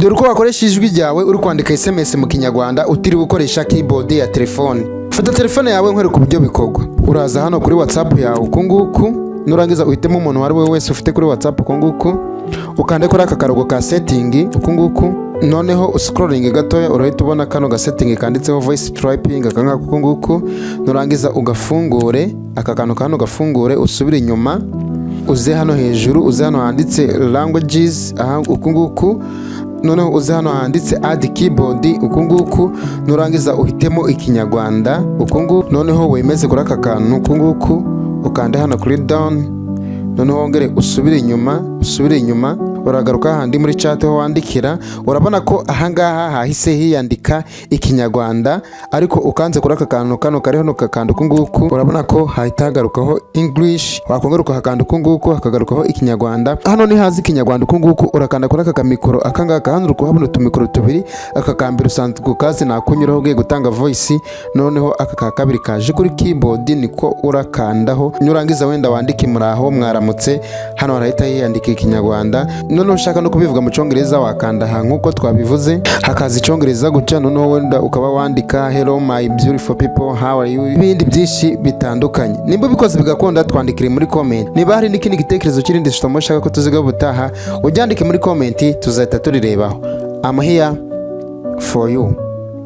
Dore uko wakoresha ijwi ryawe uri kwandika SMS mu Kinyarwanda utiriwe ukoresha keyboard ya telefone. Fata telefone yawe nkwereka uburyo bikorwa. Uraza hano kuri WhatsApp yawe uku nguku, nurangiza uhitemo umuntu uwo ari we wese ufite kuri WhatsApp uku nguku, ukande kuri aka karogo ka setting uku nguku, noneho uscrolling gatoya, urahita ubona kano ga setting kanditseho voice typing aka ngaka uku nguku. Nurangiza ugafungure aka kantu kano, gafungure, usubire inyuma, uze hano hejuru, uze hano handitse languages aha uku nguku, noneho uze hano handitse add keyboard uku nguku, nurangiza uhitemo Ikinyarwanda uku nguku, noneho wemeze kuri aka kantu uku nguku, ukande hano kuri done, noneho wongere usubire inyuma, usubire inyuma. Uragaruka handi muri chat aho wandikira, urabona ko ahangaha hahise hiyandika Ikinyarwanda. Ariko ukanze kuri aka kantu kano kari hano kakanda uku nguku, urabona ko hahita hagarukaho English. Wakongera ukahakanda uku nguku, hakagarukaho Ikinyarwanda. Hano ni hazi Ikinyarwanda uku nguku, urakanda kuri aka kamikoro aka ngaka. Hano uri kuhabona utumikoro tubiri. Aka kambere usanzwe ukazi nakunyuraho ugiye gutanga voice, noneho aka ka kabiri kaje kuri keyboard niko urakandaho. Nurangiza wenda wandike "Muraho", "Mwaramutse", hano harahita hiyandika Ikinyarwanda. Noneho ushaka no kubivuga mu Cyongereza, wakanda aha nk'uko twabivuze, hakaza Icyongereza gutya. Noneho wenda ukaba wandika "Hello my beautiful people, how are you?" n'ibindi byinshi bitandukanye. Nimba ubikoze bigakunda, twandikire muri comment. Niba hari n'ikindi gitekerezo cy'irindi somo ushaka ko tuziga ubutaha, ubyandike muri comment, tuzahita turirebaho. I'm here for you.